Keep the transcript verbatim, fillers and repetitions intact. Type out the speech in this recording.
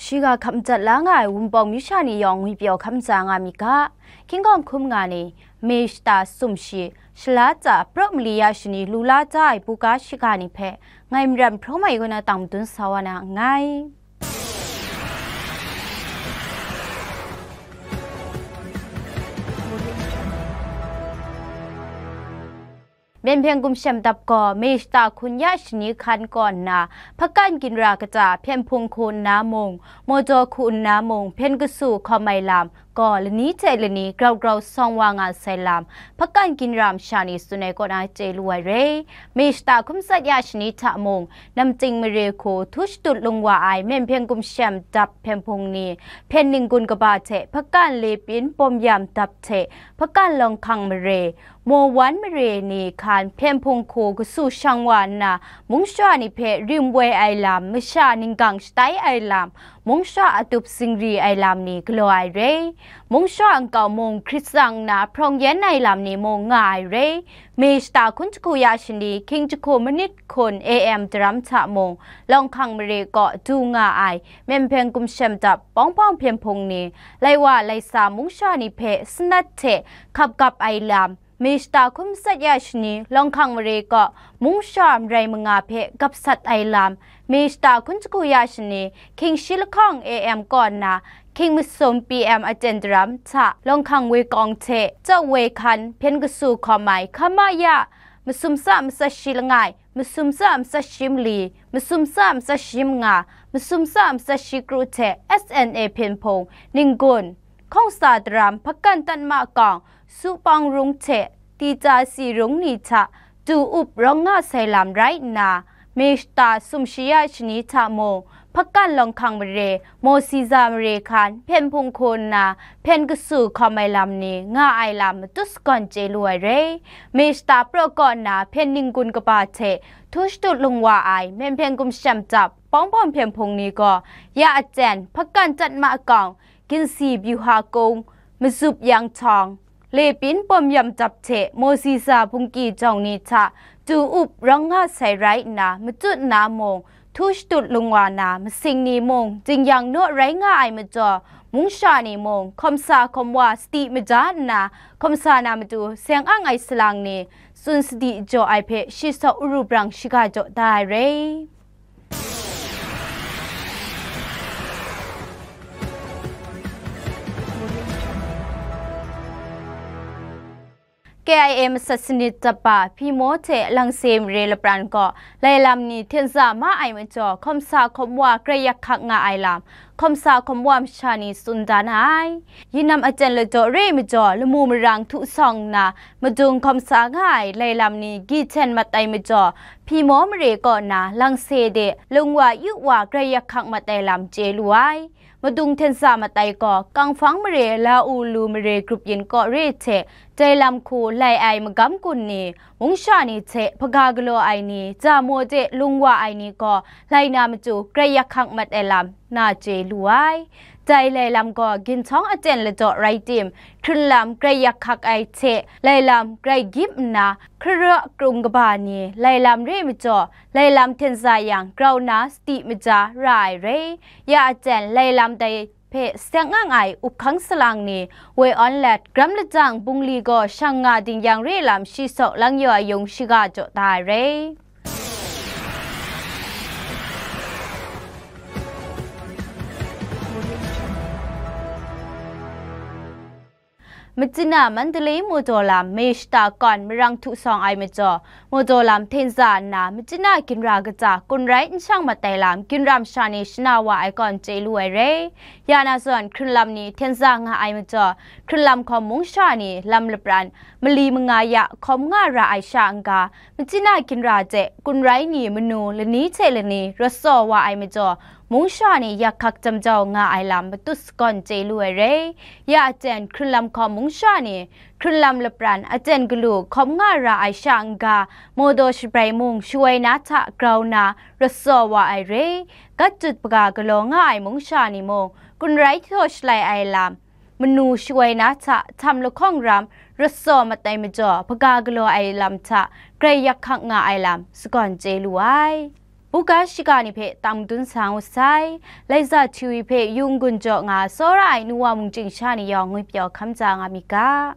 Shiga hkap madat la nga ai Wunpawng myu sha ni yawng ngwipyaw hkap ntsa nga mi ga. Hkying hkawng hkum nga ni, May shata sumshi, shala tsa, praw mali ya shani lu la da ai buga shiga ni hpe, ngai Maram Hprawng Mai kaw na tang madun sa wa na nngai. Myen Hpyen Gumshem Dap gaw May shata hkun ya shani hkan kaw nna, Hpakan Ginra kata Hpyen Hpung hku nna mung, Mawdaw hku nna mung, hpyen kasu hkawm ai lam gaw lani hte lani grau grau sawng wa nga sai lam, Hpakan Ginra masha ni tsun ai kaw na chye lu ai re. May shata hkun tsat ya shani hta mung, Namting mare hku htu shadut lung wa ai Myen Hpyen Gumshem Dap Hpyen Hpung ni, hpyen ning-gun kaba hte Hpakan Lepyin Bawm Yam Dap hte Hpakan Lawng Hkang mare, Maw Wan mare ni hkan Hpyen Hpung hku kasu shang wa nna, mung shara ni hpe rim woi ai lam, masha ninggang shatai ai lam, mung shara atup zingri ai lam ni galaw ai re. Mung shara nkau mung hkrit tsang nna hprawng yan ai lam ni mung nga ai re. May shata hkun jahku ya shani, hkying jahku manit hkun A M daram hta mung, Lawng Hkang mare kaw du nga ai Myen Hpyen Gumshem Dap Bawng Bawng Hpyen Hpung ni, lai wa lai sa mung shara ni hpe sanat hte hkap gap ai lam, May shata hkun matsat ya shani, Lawng Hkang mare kaw mung shara marai manga hpe gap sat ai lam, May shata hkun jahku ya shani, hkying shi lahkawng A M kaw nna, hkying masum P M aten daram hta, Lawng Hkang woi kawng hte Chau woi hkan hpyen kasu hkawm ai, hkama ya, masum tsa matsat shi langai, masum tsa matsat shi mali, masum tsa matsat shi manga, masum tsa matsat shi kru hte S N A Hpyen Hpung, ning-gun, hkawng sa daram, Hpakan Tatma kawng, Supawng rung hte Titasi rung ni hta du up rawng nga sai lam rai nna, May shata sumshi ya shani hta mung, Hpakan Lawng Hkang mare, Mawsiza mare hkan hpyen hpung hku nna hpyen kasu hkawm ai lam ni nga ai lam matut sagawn chye lu ai re. May shata praw kaw nna hpyen ning-gun kaba hte htu shadut lung wa ai Myen Hpyen Gumshem Dap Bawng Bawng Hpyen Hpung ni gaw, ya aten, Hpakan Tatma kawng, Ginsi Byuha Kung, Mazup Yang Htawng, Lepyin Bawm Yam Dap hte Mawsiza Bungki jawng ni hta du up rawng nga sai rai nna, matut na mung, htu shadut lung wa na, masing ni mung, jing-yang naw rai nga ai majaw, mung shara ni mung, hkawm sa hkawm wa sadi maja nna, hkawm sa na matu seng ang ai salang ni, tsun sadi jaw ai hpe shi saw uru brang shiga jaw da ai re. K I A masat sanit dapa Hpyi Maw hte Langse mare lapran gaw, lai lam ni hten za ma ai majaw, hkawm sa hkawm wa grai yak hkak nga ai lam, hkawm sa hkawm wa masha ni tsun da na ai. Yinam aten ladaw re ai majaw, lamu marang htu sawng nna, madung hkawm sa nga ai lai lam ni gyi hten mat ai majaw, Hpyi Maw mare kaw na Langse de lung wa yu wa grai yak hkak mat ai lam chye lu ai. Madung hten sa mat ai gaw, Kangfang mare, Lau Lu mare grup yin kaw re hte, dai lam hku lai ai magam gun ni, mung sha ni hte hpaga galaw ai ni, ja maw de lung wa ai ni gaw, lai na matu grai yak hkak mat ai lam na chye lu ai. Dai lai lam gaw ginhtawng aten ladaw rai tim, hkrun lam grai yak hkak ai hte, lai lam grai gyip nna, hkara krung kaba ni, lai lam re majaw, lai lam hten za yang, grau na sadi maja ra ai re. Ya aten, lai lam dai hpe seng ang ai up hkang salang ni, woi awn let, gram lajang bungli gaw shang nga ding yang re lam shi saw lang yaw ai yung shiga jaw da ai re. Machina Mandalay Mawdaw lam May shata kawn marang htu sawng ai majaw, Mawdaw lam hten za nna, Machina ginra kaja kun rai n shang mat ai lam, ginra masha ni shana wa ai kawn chye lu ai re. Ya na zawn, hkrun lam ni hten za nga ai majaw, hkrun lam hkawm mung sha ni lam lapran, mali manga ya hkawm nga ra ai sha n-ga, Machina ginra hte kun rai ni manu lani hte lani rawt tsaw wa ai majaw, mung sha ni yak hkak jam jau nga ai lam matut sagawn chye lu ai re. Ya aten, hkrun lam hkawm mung sha ni, hkrun lam lapran aten galu hkawm nga ra ai sha n-ga, Mawdaw shabrai mung shawoi na hta grau na rawt tsaw wa ai re. Gat jut hpaga galaw nga ai mung sha ni mung, kun rai htaw shalai ai lam, manu shawoi na hta htam lahkawng ram rawt tsaw mat ai majaw, hpaga galaw ai lam hta grai yak hkak nga ai lam sagawn chye lu ai. Uga shiga ni hpe tam dun sa ngut sai. Laiza Htiwi hpe yung gun jaw nga tsawra ai nu wa mungchying sha ni yawng ngwipyaw hkam tsa nga myit ga.